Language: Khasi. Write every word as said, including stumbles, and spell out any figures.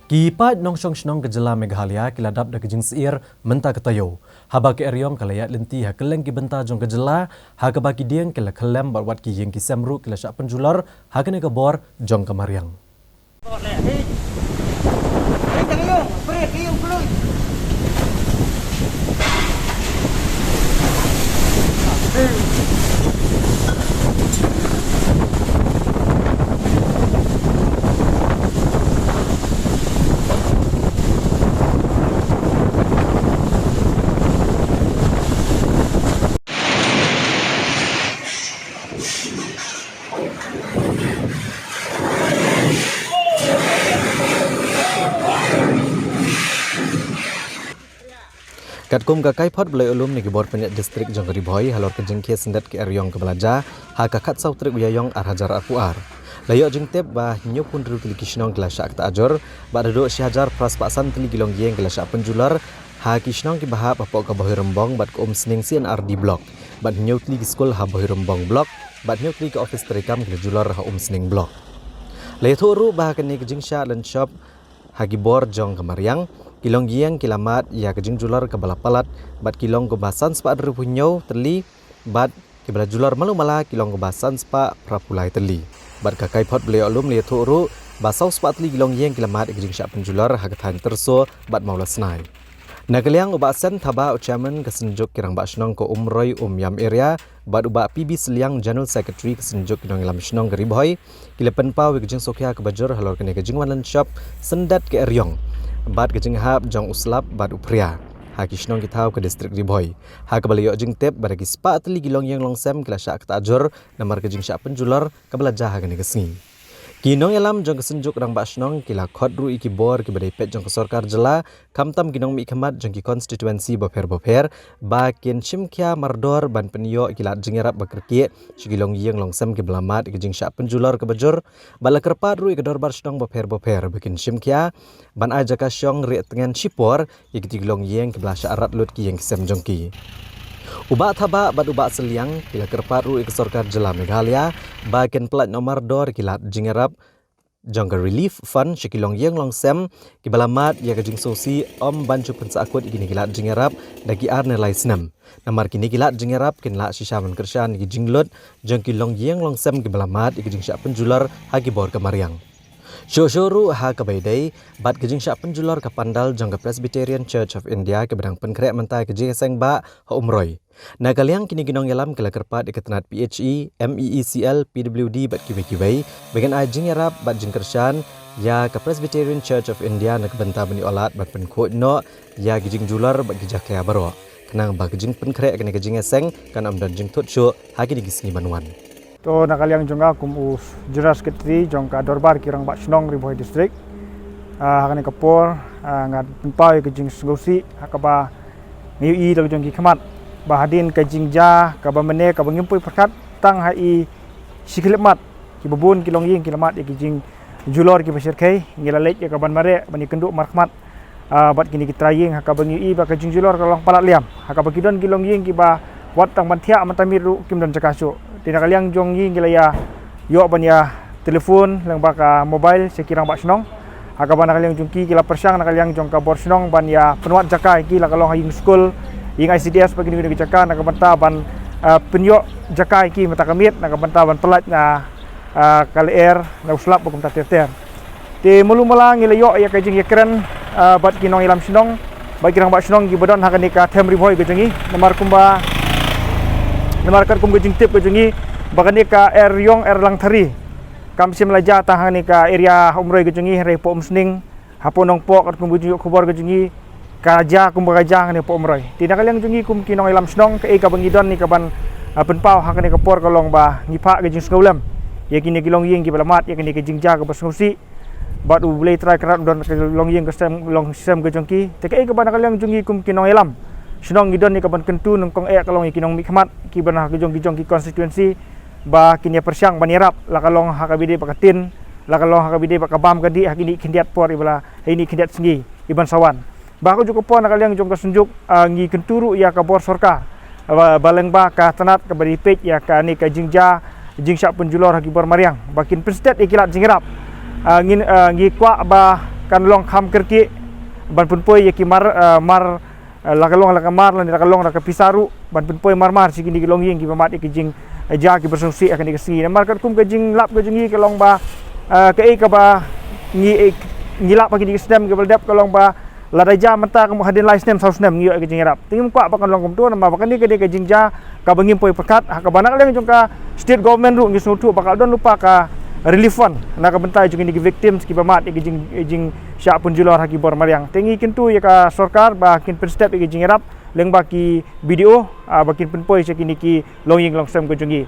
Ki paid nongshong shnong ka jylla Meghalaya ki la dap da ka jingsyier mynta ka taïew, haba ka eriong ka la ïaid lynti ha kylleng ki bynta jong ka jylla, ha kaba ki dieng ki la khyllem bad wat ki ïing ki sem ruh ki la shah pynjulor ha kane ka bor jong ka mariang. Katkum ka kaiphod ba la ïoh lum na ki bor pynïaid district jong ka Ri Bhoi halor ka jingkhie syndet ka eriong kaba la jia ha ka khatsaw tarik u Ïaïong ar hajar arphew ar, la ïoh jingtip ba hynñiewphew hynriew tylli ki shnong ki la shah ktah jur, bad haduh shi hajar phraspah san tylli ki longïing ki la shah pynjulor ha ki shnong kiba hap hapoh ka Bhoirymbong bad ka Umsning C and R D Block, bad hynñiew tylli ki skul ha Bhoirymbong Block, bad hynñiew tylli ki ophis treikam ki la julor ha Umsning Block. La ïathuh ruh ba ha kane ka jingshah lynshop ha ki bor jong ka mariang, ki longïing ki la mad ïa ka jingjulor kaba la palat, bad ki long kumba san spah hynriewphew hynñiew tylli, bad kiba la julor malu mala ki long kumba san spah phraphew lai tylli. Bad ka kaiphod ba la ïoh lum la ïathuh ruh ba saw spah tylli ki longïing ki la mad ïa ka jingshah pynjulor ha ka thaiñ Tyrso bad Mawlasnai. Na ka liang u Bah Sen Thabah, u Chairman ka Synjuk ki Rangbah Shnong ka Umroi Umiam Area, bad u Bah P B Sylliang, General Secretary ka Synjuk ki Nongïalam Shnong ka Ri Bhoi, ki la pynpaw ïa ka jingsngewkhia kaba jur halor kane ka jingwan lynshop syndet ka eriong bad ka jinghap jong u slap bad u phria ha ki shnong ki thaw ka district Ri Bhoi, ha kaba la ïoh jingtip ba da ki spah tylli ki longïing longsem ki la shah ktah jur namar ka jingshah pynjulor kaba la jia ha kane ka sngi. Ki nongïalam jong ka Synjuk Rangbah Shnong ki la khot ruh ïa ki bor kiba dei peit jong ka sorkar jylla, khamtam ki nongmihkhmat jong ki constituency bapher bapher, ba kin shimkhia mardor ban pynïoh ïa ki lad jingïarap ba kyrkieh sha ki longïing longsem kiba la mad ïa ka jingshah pynjulor kaba jur, bad la kyrpad ruh ïa ka dorbar shnong bapher bapher ba kin shimkhia ban ai jaka shong rieh tngen shipor ïa kitei ki longïing kiba la shah rat lut ki ïing ki sem jong ki. U Bah Thabah bad u Bah Sylliang ki la kyrpad ruh ïa ka sorkar jylla Meghalaya ba kin pyllait noh mardor ïa ki lad jingïarap jong ka Relief Fund sha ki longïing longsem kiba la mad ïa ka jingsngewsih, ym ban shu pynsahkut ïa kine ki lad jingïarap da ki ar ne lai snem, namar kine ki lad jingïarap kin lah shisha ban kyrshan ïa ki jinglut jong ki longïing longsem kiba la mad ïa ka jingshah pynjulor ha ki bor ka mariang. Shuh shuh ruh ha kaba ïadei bad ka jingshah pynjulor ka pandal jong ka Presbyterian Church of India kaba dang pynkhreh mynta ïa ka jingïaseng bah ha Umroi. Na ka liang kine ki nongïalam ki la kyrpad ïa ka tnad P H E, M E E C L, P W D bad kiwei kiwei ba kin ai jingïarap bad jingkyrshan ïa ka Presbyterian Church of India na ka bynta ban ïoh lad ban pynkhuid noh ïa ki jingjulor bad ki jakhlia baroh, khnang ba ka jingpynkhreh kane ka jingïaseng kan ym don jingthut shuh ha kine ki sngi ban wan. To, na ka liang jong nga kum u General Secretary jong ka Dorbar ki Rangbah Shnong Ri Bhoi District, ah, ha kane ka por, ah, nga pynpaw ïa ka jingsngewsih ha kaba ngi ïohi da la ka jong ki khmat ba hadien ka jingjia kaba mynne kaba ngim poi pyrkhat, tang ha i shi khyllipmat kiba bun ki longïing ki la mad ïa ki jing julor kiba shyrkhei, ngi la leit ïa ka ban mareh ban ïakynduh markhmat, ah, bad kine ki trai ïing ha kaba ngi ïohi ba ka jingjulor ka long palat liam, ha kaba ki don ki longïing kiba wat tang ban thiah mynta miet ruh kim don jaka shuh. Te na ka liang jong ngi ngi la ïa ïoh ban ïa telephone lyngba ka mobile sha ki rangbah shnong, ha kaba na ka liang jong ki ki la pyrshang na ka liang jong ka bor shnong ban ïa pynwad jaka ïa ki, la ka long ha ïing skul, ïing I C D S bad kine kine ki jaka na ka bynta ban, ah, pynïoh jaka ïa ki mynta ka miet na ka bynta ban pyllait na ah, ka lyer na u slap bad kumta ter ter. Te malu mala ngi la ïoh ïa ka jingïakren, ah, bad ki nongïalam shnong bad ki rangbah shnong kiba don ha kane ka them Ri Bhoi ka jong ngi, namar kumba, namar katkum ka jingtip ka jong ngi ba kane ka eriong erlang thari kam shym la jia tang ha kane ka area Umroi ka jong ngi, hynrei hapoh Umsning, hapoh Nongpoh, katkum ka jingïoh khubor ka jong ngi ka jia kumba ka jia ha kane hapoh Umroi. Te na ka liang jong ngi kum ki nongïalam shnong, kaei kaba ngi don ne kaban, ah, pynpaw ha kane ka por ka long ba ngi phah ka jingsngewlem ïa kine ki longïing kiba la mad ïa kane ka jingjia kaba sngewsih, bad U Blei Trai Kynrad un don ka longïing ka sem, longsem ka jong ki. Te kaei kaba na ka liang jong ngi kum ki nongïalam shnong ngi don ne kaban kyntu nyngkong eh ka long ïa ki nongmihkhmat kiba na ka jong ki jong ki constituency ba kin ïa pyrshang ban ïarap, la ka long ha kaba ïadei bad ka tin, la ka long ha kaba ïadei bad ka bam ka dih ha kine ki khyndiat por iba la, ha kine ki khyndiat sngi iban sa wan. Bad ha kajuh ka por na ka liang jong ka Synjuk, ah, ngi kyntu ruh ïa ka bor sorkar, ah, ba, ba lyngba ka tnad kaba dei peit ïa kane ka jingjia, jingshah pynjulor ha ki bor mariang ba kin pynstet ïa ki lad jingïarap. Ah, ngin, ah, ngi kwah ba kan long kham kyrkieh ban pynpoi ïa ki mar, eh, mar, eh, la ka long la ka mar lane la ka long la ka pisa ruh ban pynpoi marmar sha kine ki longïing kiba mad ïa ki jing, eh, jia kiba sngewsih ha kane ka sngi. Namar katkum ka jinglap ka jong ngi ka long ba, eh, kaei kaba ngi, eh, ngi lap ha kine ki snem kiba la dep ka long ba lada jia mynta ka mut hadien lai snem saw snem ngi ïoh ïa ka jingïarap. Te ngim kwah ba kan long kumto namar ba kane ka dei ka jingjia kaba ngim poi pyrkhat, ha kaba na ka liang jong ka state government ruh ngi sngewthuh ba ka don lypa ka relief fund na ka bynta jong kine ki victims kiba mad ïa ki jing, jingshah pynjulor ha ki bor mariang. Te ngi kyntu ïa ka sorkar ba kin pynstep ïa ki jingïarap lyngba ki B D O, ah, ba kin pynpoi sha kine ki longïing longsem ka jong ngi.